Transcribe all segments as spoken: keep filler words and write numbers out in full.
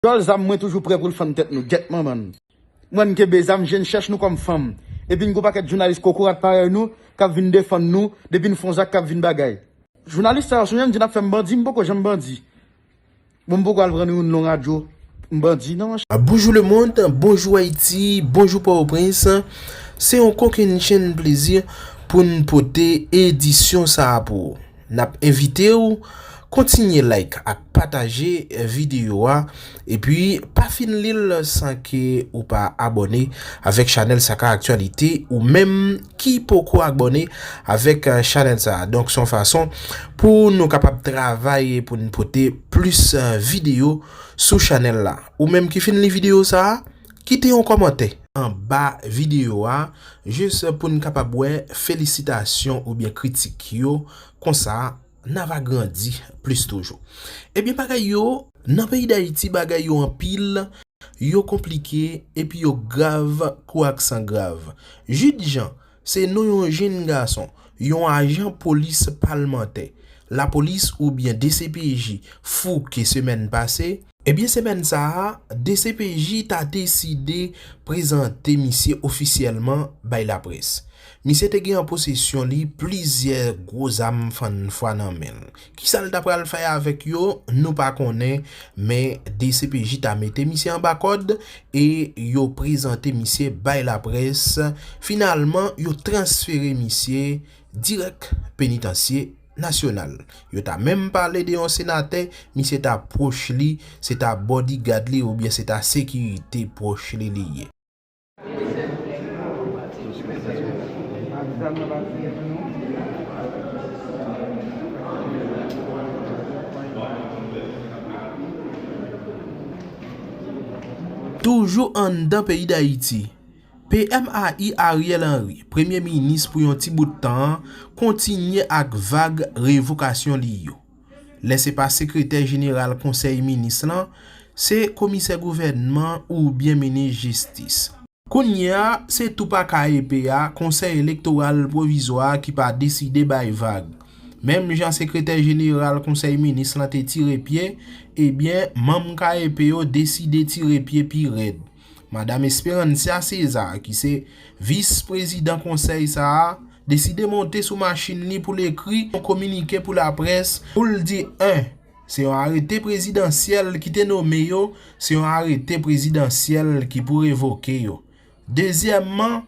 Djòl zam mwen toujou prè pou l fann tèt nou. Gyèt manman n. Mwen n kenbe zam, je n chèche nou kòm fanm. Epi n gon pakèt jounalis kokorat parèy nou k ap vin defann nou, depi n fè yon zak k ap vin bagay. Jounalis sa yo, si w janm di n ap fè m bandi, m poko janm bandi. Bon, m poko al pran yon non radyo, m bandi, non, monchè. Bonjou lemonn, bonjou Ayiti, bonjou Pòtoprens. Se yon kokennchenn plezi pou n pote edisyon sa a pou ou. N ap envite w kontinye like ak pataje videyo a, epi pa fin li l san ke ou pa abòne avèk chanèl Saka Aktyalite, ou menm ki poko abòne avèk, eh, chanèl sa a. Donk, se yon fason pou nou kapab travay e pou n pote plis, eh, videyo sou chanèl la. Ou menm ki fin li videyo sa a, kite yon kòmantè anba videyo a, jis pou n kapab wè felisitasyon oubyen kritik yo, konsa n a va grandi plis toujou. Ebyen, bagay yo, nan peyi Dayiti, bagay yo anpil, yo konplike, epi yo grav kou aksan grav. Jude Jean, se non yon jenn gason, yon ajan polis palmantè, lapolis oubyen D C P J fouke semèn pase. Ebyen, semèn sa a, D C P J ta deside prezante misye ofisyèlman bay laprès. Misye te gen an posesyon li plizyè gwo zam fann fwa nan men l. Kisa l ta pral fè avèk yo, nou pa konnen, men D C P J ta mete misye anba kòd e yo prezante misye bay laprès. Finalman, yo transfere misye dirèk penitansye nasyonal. Yo ta menm pale de yon senatè, misye ta pwòch li, se ta bodyguard li oubyen se ta sekirite pwòch li li ye. Toujou anndan peyi Dayiti, P M A I Ariel Henry, premye minis pou yon ti bout tan an, kontinye ak vag revokasyon li yo. Lè se pa sekretè jeneral konsèy minis lan, se komisè gouvènman oubyen minis jistis. Kounye a, se tou pa K E P a, Konsèy Elektoral Pwovizwa a, ki pa deside bay vag. Menm jan sekretè jeneral konsèy minis lan te tire pye, ebyen, manm K E P yo deside tire pye pi rèd. Madam Esperancia César, ki se vis prezidan konsèy sa a, deside monte sou machin li pou l ekri yon kominike pou laprès, pou l di, en, se yon arete prezidansyèl ki te nome yo, se yon arete prezidansyèl ki pou revoke yo. Dezyèmman,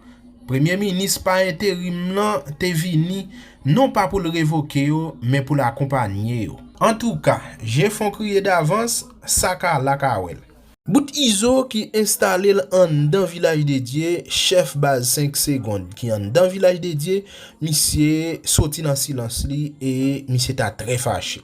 premye minis pa enterim lan te vini, non pa pou l revoke yo, men pou l akonpanye yo. Antouka, je fon kriye davans, sa ka la ka wè l. Bout Izo ki enstale l anndan Vilaj de Dye, chèf baz senk segonn ki anndan Vilaj de Dye, misye soti nan silans li e misye ta trè fache.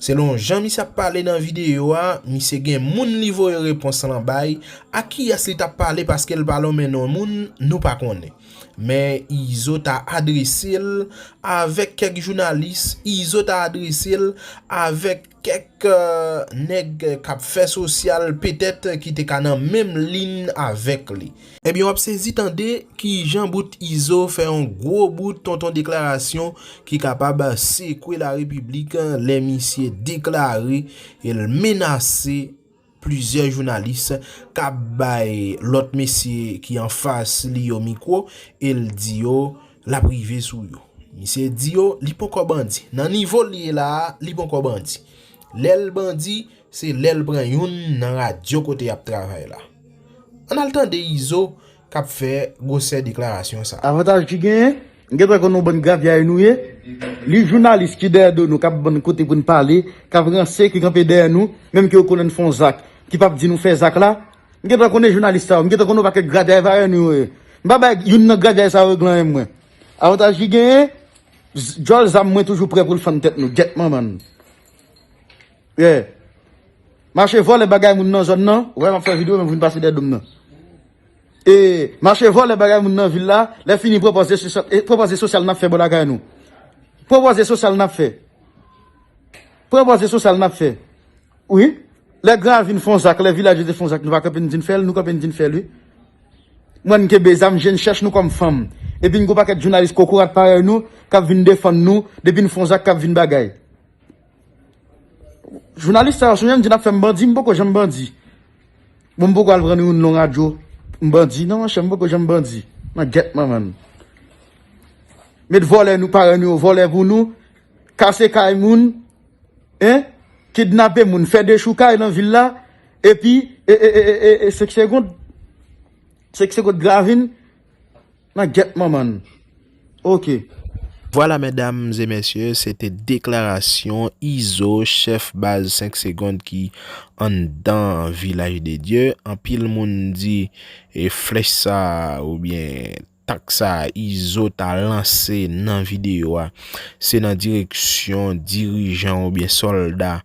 Selon jan misye ap pale nan videyo a, misye gen moun li voye repons lan bay, a kiyès li t ap pale paske l pa lonmen non moun, nou pa konnen. Men Izo ta adrese l avèk kèk jounalis, Izo ta adrese l avèk kèk, eh, nèg k ap fè sosyal, petèt ki te ka nan menm liy avèk li. Ebyen, w ap sezi tande kijan bout Izo fè yon gwo bout tonton deklarasyon ki kapab sekwe larepiblik lè misye deklare e l menase plizyè jounalis k ap bay lòt mesye ki anfas li yo mikwo e l di yo l ap rive sou yo. Misye di yo li poko bandi. Nan nivo l ye la a, li poko bandi. Lè l bandi, se lè l pran youn nan radyo kote y ap travay la. Ann al tande Izo k ap fè gwosè deklarasyon sa a. Avantaj ki genyen, m gentan konn yon bann gravyay nou ye. Li jounalis ki dèyè do nou, k ap ban n kote pou n pale, k ap ranse, ki kanpe dèyè nou, menm ke yo konnen n fè yon zak, ki p ap di nou fè zak la. M gentan konnen jounalis sa yo, m gentan konnen yon pakèt gravyay varè nou yo ye. M pa bay youn nan gravyay sa yo regle anyen mwen. Avantaj ki genyen, z-, djòl zam mwen toujou prè pou l fann tèt nou, gyèt manman n. Yeah. Mache vòlè bagay moun nan zòn nan, ou wè m ap fè videyo, men pou vin pase dèyè do m nan. E mache vòlè bagay moun nan vil la, lè fini pran pòz de sosyal, e pran pòz de sosyal n ap fè bò lakay nou. Pran pòz de sosyal n ap fè. Pran pòz de sosyal n ap fè. Wi. Lè gran vin fè yon zak, lè vilaj yo te fè yon zak, nou pa kanpe n di n fè l, nou kanpe n di n fè l, wi. Mwen n kenbe zam, je n chèche nou kòm fanm. Epi n gon pakèt jounalis kokorat parèy nou, k ap vin defann nou, depi n fè yon zak, k ap vin bagay. Jounalis sa yo, si w janm di n ap fè m bandi, m poko janm bandi. Bon, m poko al pran youn nan radyo. M bandi? Non, monchè, m poko janm bandi. Nan gèt manman n. Met vòlè nou parèy nou yo vòlè pou nou. Kase kay moun. Hein? Kidnape moun. Fè dechoukay nan vil la. Epi, e, e, e, e, e, senk segond. Senk segond gravin. Nan gèt manman n. Ok. Vwala, medam e mesye, se te deklarasyon Izo, chèf baz senk segond ki anndan Vilaj de Dye. Anpil moun di e flèch sa oubyen tak sa Izo ta lanse nan videyo a, se nan direksyon dirijan oubyen sòlda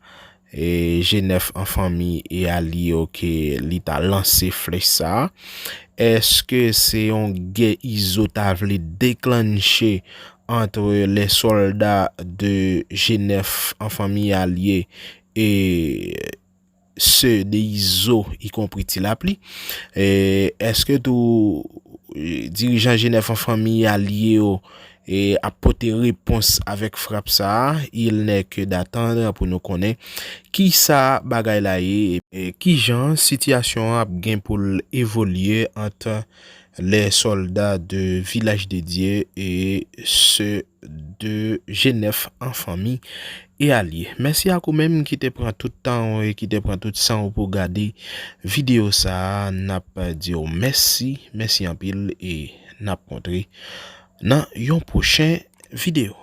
e G nèf an fanmi e alye yo ke li ta lanse flèch sa a. Èske se yon gè Izo ta vle deklanche entre les soldats de G nèf an fanmi alye e ceux de Izo, y compris Ti Lapli? E èske tou e, dirijan G nèf an fanmi alye yo e, ap pote repons avèk frap sa a? Il n'est que d'attendre pou nou konnen kisa bagay la ye, e, kijan sitiyasyon an ap gen pou l evolye ant les soldats de Vilaj de Dye e ceux de G nèf an fanmi e alye. Mèsi ak ou menm ki te pran tout tan w e ki te pran tout san w pou gade videyo sa a. N ap di w mèsi, mèsi anpil e n ap kontre nan yon pwochen videyo.